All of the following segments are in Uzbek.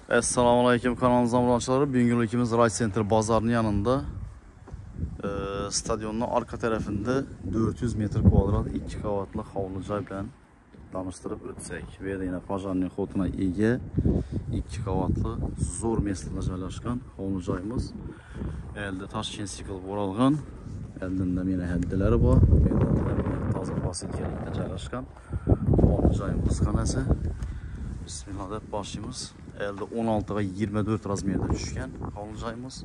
Esselamu Aleyküm kanalımızın abonelari. Bugünkü ülkemiz Ray Center bazarının yanında stadionun arka tarafında 400 metr kvadrat 2 qavatlı havlu cay bilan danıştırıb ötsək. Və yine pajarning xotuna ega 2 qavatlı zor mestada joylashgan havlu joyimiz. Əldə Toshkent sikl o'ralgan, əldində yine həddləri bor. Taza fasilkelikdə joylashgan havlu joyimiz xonasi. Bismillah deb başlayımız. Əldə 16-ga 24 razmerdə düşkən havlu joyimiz.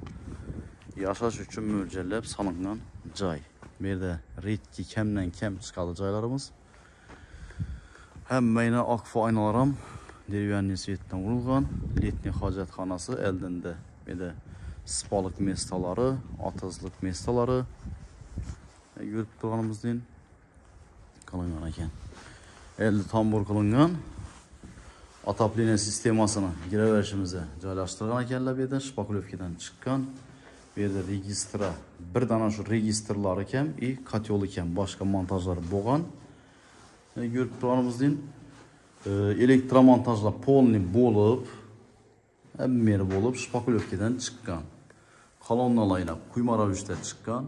Yaşaş üçün mürcəllab salıngan joy. Bu yerdə redki kəmdən kəm çıxalı joylarımız. Həmmə yenə akfa aynalarım derevyanный svetdan vurulgan. Letni hojatxonasi əldində belə spalıq mestaları, atızlıq mestaları görüb turganımızdan qilingan ekan. Əldə tambur qilingan. Отопление sistemasını giraverishimize joylashtirgan ekanlar bu yerda shpakulyovkadan chiqqan. Bu yerda registra bir dana shu registrlar ekan и kotyol ekan, boshqa montajlar bo'lgan. Ko'rib turganimizdek elektromontajlar polni bo'lib, hamma bo'lib shpakulyovkadan chiqqan. Kolonnalar yana quyma ravishda chiqqan.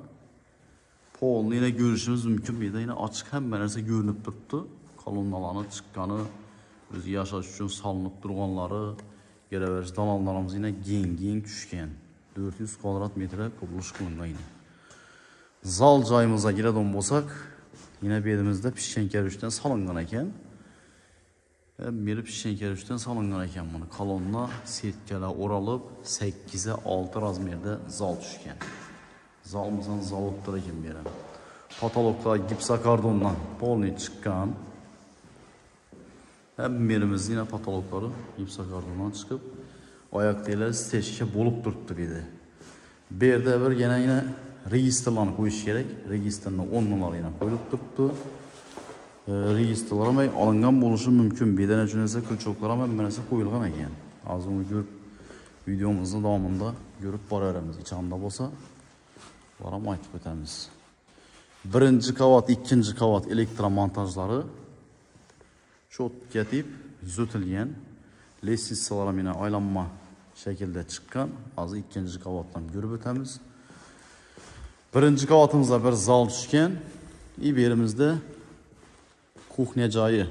Polni yana ko'rishimiz mumkin. Bu yerda yana ochiq hamma narsa ko'rinib turibdi. Kolonnalarning chiqqani, o'zi yashash uchun solinib turganlari, kelaverish dalanlarimiz yine geng-geng tushgan. 400 kvadrat metre qurilish qilingan yine. Zal joyimizga kiradigan bo'lsak, yine bu yerimizda pishgan kerpichdan solingan ekan. Biri pishgan kerpichdan solingan ekan buni. Kolonna setkalar o'ralib 8'e 6 razmerda zal tushgan. Zalımızdan zal bo'lib ekan bu yerda. Patologlar gipsokardondan polni chiqqan. Hem yerimiz yine patologları gipsokardondan çıkıp ayak teylari steşke bo'lib turibdi bir de. Bu yerda bir yana yine registrlarni qo'yish kerak. Registrni o'rnlari yana qo'yilib turibdi. Registrlar ham olingan bo'lishi mumkin. Bir dana shunasa kulchoklar ham hamma narsa qo'yilgan ekan. Hozir uni ko'rib videomizni davomida ko'rib boraveramiz. Ichanda bo'lsa ular ham aytib o'tamiz. Birinchi qavat, ikkinchi qavat elektromontajlari cho'tga tip zo'tilgan. Lestitsalar ham yana aylanma shaklda chiqqan. Hozir ikkinchi qavatdan ko'rib o'tamiz. Birinchi qavatimizda bir zal tushgan. И bu yerimizda kuxnya joyi.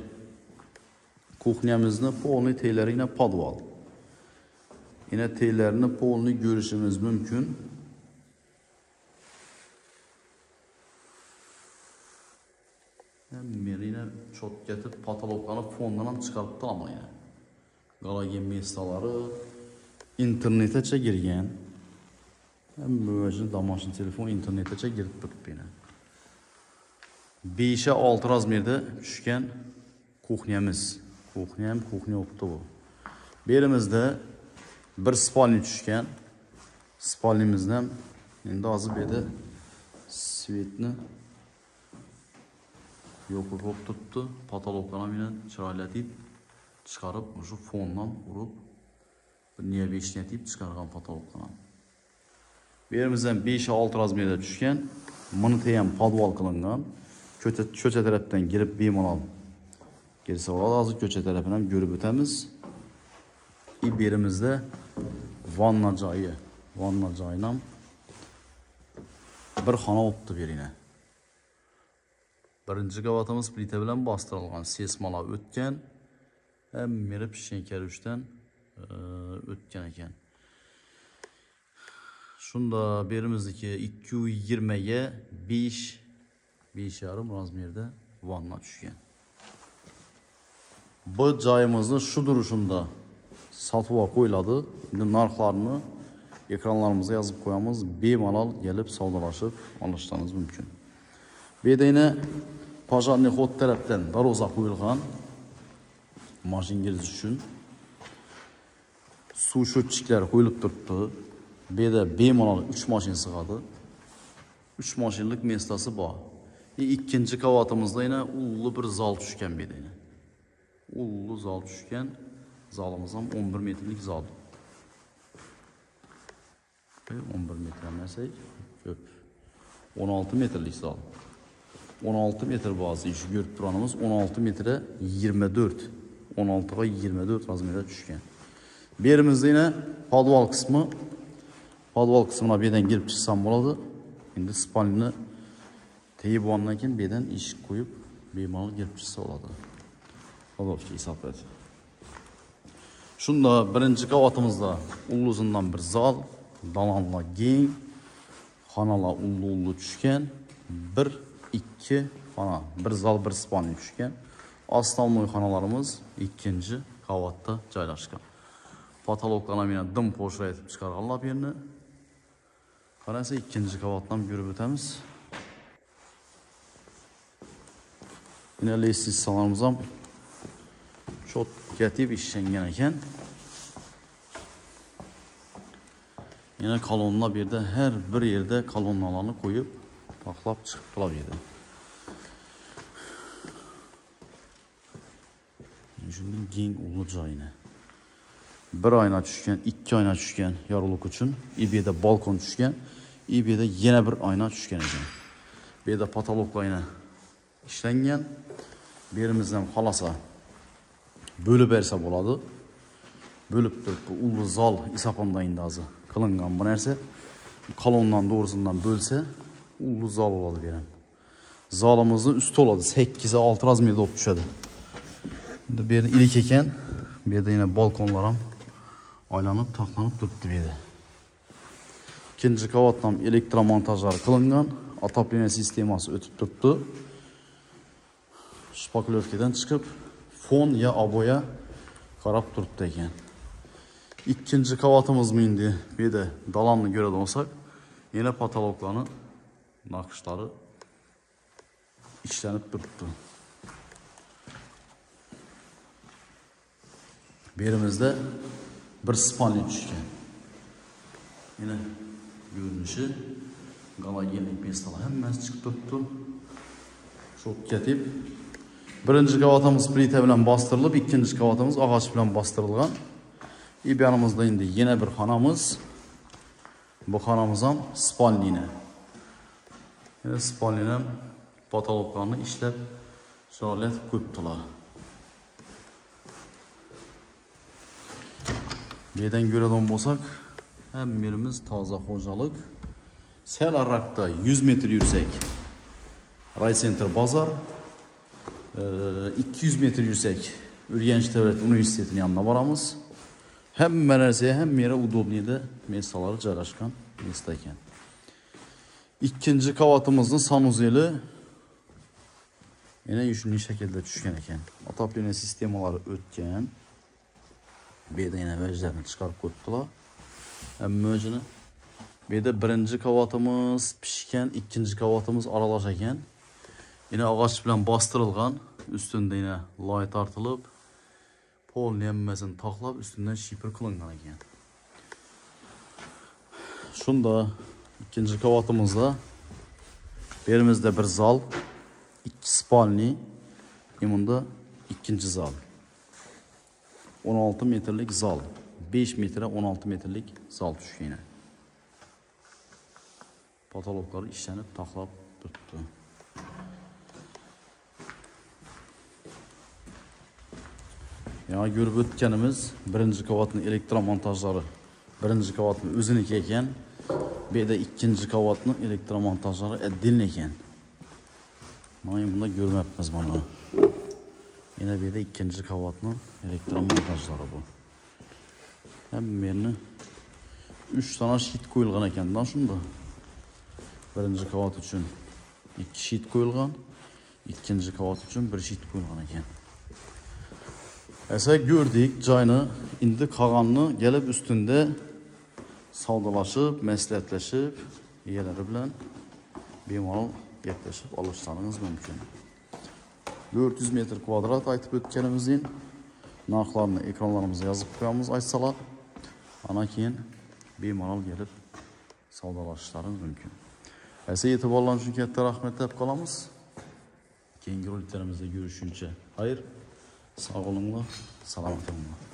Kuxnyamizni polni teylari yana podval. Yine teylarini polni ko'rishimiz mumkin. Yine cho'tkatib patologlarni fondan ham chiqaribdi ama yine. Galagen mestalari internetacha girgan. Hamma vajni домашний telefon internetacha girib turibdi yine. 5'e 6 razmerda tushgan kuxnyamiz. Kuxnya ham kuxnya o'tdi bu. Bu yerimizda bir spalni tushgan. Spalnimizdan endi hozir bu yerda svetni yo'q bo'lib turibdi. Patologlar ham yine chiroylatib chiqarib, shu fondan urib bir neobeshni chiqargan patologlar ham. Bu yerimizdan 5'e 6 razmerda tushgan. Buni ham podval qilingan. Ko'cha tarafdan girib bemalol kirsa bo'ladi. Hozir ko'cha tarafini ham ko'rib o'tamiz. Bu yerimizda vanna joyi. Vanna joyini ham bir xona o'tdi bu yerine. Birinchi qavatimiz plita bilan bostirilgan, sesmalar o'tgan, hamma pishgan kerpichdan o'tgan ekan. Shunda berimizniki 220ga 5 5,5 razmerda vanna tushgan. Bu joyimizni shu durishunda sotuvga qo'yiladi. Endi narxlarini ekranlarimizga yozib qo'yamiz. Bemalol kelib savdolashib olishingiz mumkin. Bu yerda yana pajarniy xod tarafdan darvoza qo'yilgan. Mashina kirish uchun suv счетчиклari qo'yilib turibdi. Bu yerda bemalol 3 mashina sig'adi. 3 mashinalik mestasi bor. Ikkinchi qavatimizda yana ulli bir zal tushgan bu yerda. Ulli zal tushgan. Zalimiz ham 11 metrlik zal. 11 metr emas, ko'p. 16 metrlik zal. 16 metr bazı işi görüp duranımız 16 metre 24. 16'ga 24 razmerda tushgan. Bu yerimizda yine podval qismi. Podval qismına bu yerdan girib chiqsam bo'ladi. Endi spalni tegib bo'lgandan keyin bu yerdan eshik qo'yib bemalol girib chiqsa bo'ladi. Podvalga hisoblaydi. Shunda birinchi qavatimizda ulluzidan bir zal, dalanlar keng, xonalar ullu-ullu tushgan, 1 2 xona, bir zal, bir spalni tushgan. Основной xonalarimiz ikkinchi qavatda joylashgan. Patologlarni yana dim po'shraytib chiqarganlar bu yerni. Qarasa ikkinchi qavatdan yurib o'tamiz. Yine lestitsalarimiz ham cho'tkatib ishlangan ekan. Yine kolonlar bu yerda, har bir yerda kolonnalarni qo'yib, taqlab chiqib turadi. Shundan keng ulug' joyini. Bir ayna tushgan, ikki ayna tushgan yorug'lik uchun. Bu yerda balkon tushgan, bu yerda yana bir ayna tushgan ekan. Bu yerda patologlar ayna ishlangan. Bu yerimizdan xolasa bo'lib bersa bo'ladi. Bo'lib turib bu ulug' zal hisoblanadi endi hozir qilingan bu narsa. Kolondan to'g'risidan bo'lsa ulug' zal bo'ladi bu yer. Zalimizning usti bo'ladi, 8 6 razmerda bo'lib tushadi. Endi bu yerda ilik ekan. Bu yerda yana balkonlar ham aylanib taqlanib turibdi bu yerda. Ikkinchi qavatdan elektromontajlar qilingan, отопление sistemasi o'tib turibdi. Shpaklovkadan chiqib fon ya oboya qarab turibdi ekan. Ikkinchi qavatimiz endi bu yerda dalanni ko'radigan olsak, yana patologlarning naqshlari ishlanib turibdi. Bu yerimizda bir spalni tushgan. Yana ko'rinishi galogenlik pestalar hammasi chiqib turibdi. Cho'tkatib. Birinchi qavatimiz plita bilan bostirilib, ikkinchi qavatimiz og'och bilan bostirilgan. Bu yanimizda endi yana bir xonamiz. Bu xonamiz ham spalnina. Yana spalnina patologlarni ishlab chiroyli qo'yibdilar. Bu yerdan ko'radigan bo'lsak, hammalarimiz toza xo'jalik. Sal araqda 100 metr yursak, Raycenter bozor, 200 metr yursak, Urganch Davlat universitetining yoniga boramiz. Hamma narsaga, hamma yere udobniyda mesalari joylashgan mesta ekan. Ikkinchi qavatimizning sanuzeli yana shunday shaklda tushgan ekan. Отопление sistemalari o'tgan. Bu yerda yana vajlarni chiqarib qo'yibdilar. Hamma o'zini. Bu yerda birinchi qavatimiz pishgan, ikkinchi qavatimiz aralash ekan. Yine ağaç bilan bastırılgan, üstünde yine lay tartılıb, polni hammasini taqlab, üstünden şipir qilingan ekan. Shunda ikkinchi qavatimizda yerimizda bir zal, ikki spalni, bunda ikkinchi zal. 16 metrlik zal, 5 metre 16 metrlik zal tushgan. Patologlar ishlanib taqlab turibdi. Yana ko'rib o'tganimiz birinchi qavatning elektromontajlari, birinchi qavatning o'ziniki ekan. Bu yerda ikkinchi qavatning elektromontajlari отдельно ekan. Mana bunda ko'rmayapmiz mana. Yana bu yerda ikkinchi qavatning elektromontajlari bu. Hamma yerni 3 dona shit qo'yilgan ekandan shunda. Birinchi qavat uchun 2 shit qo'yilgan, ikkinchi qavat uchun 1 shit qo'yilgan ekan. Esa gördük joyni, endi qolganini kelib ustunda savdolashib, maslahatlashib, egalari bilan bemalol gaplashib olishlaringiz mumkin. 400 metr kvadrat aytib o'tganimizning narxlarini ekranlarimizga yozib qo'yamiz aytsalar, ana keyin bemalol kelib savdolashishlaringiz mumkin. Esa e'tiborlaringiz uchun katta rahmat deb qolamiz. Keyingi roliklarimizda ko'rishguncha xayr. Sog' olinglar, salomat bo'linglar.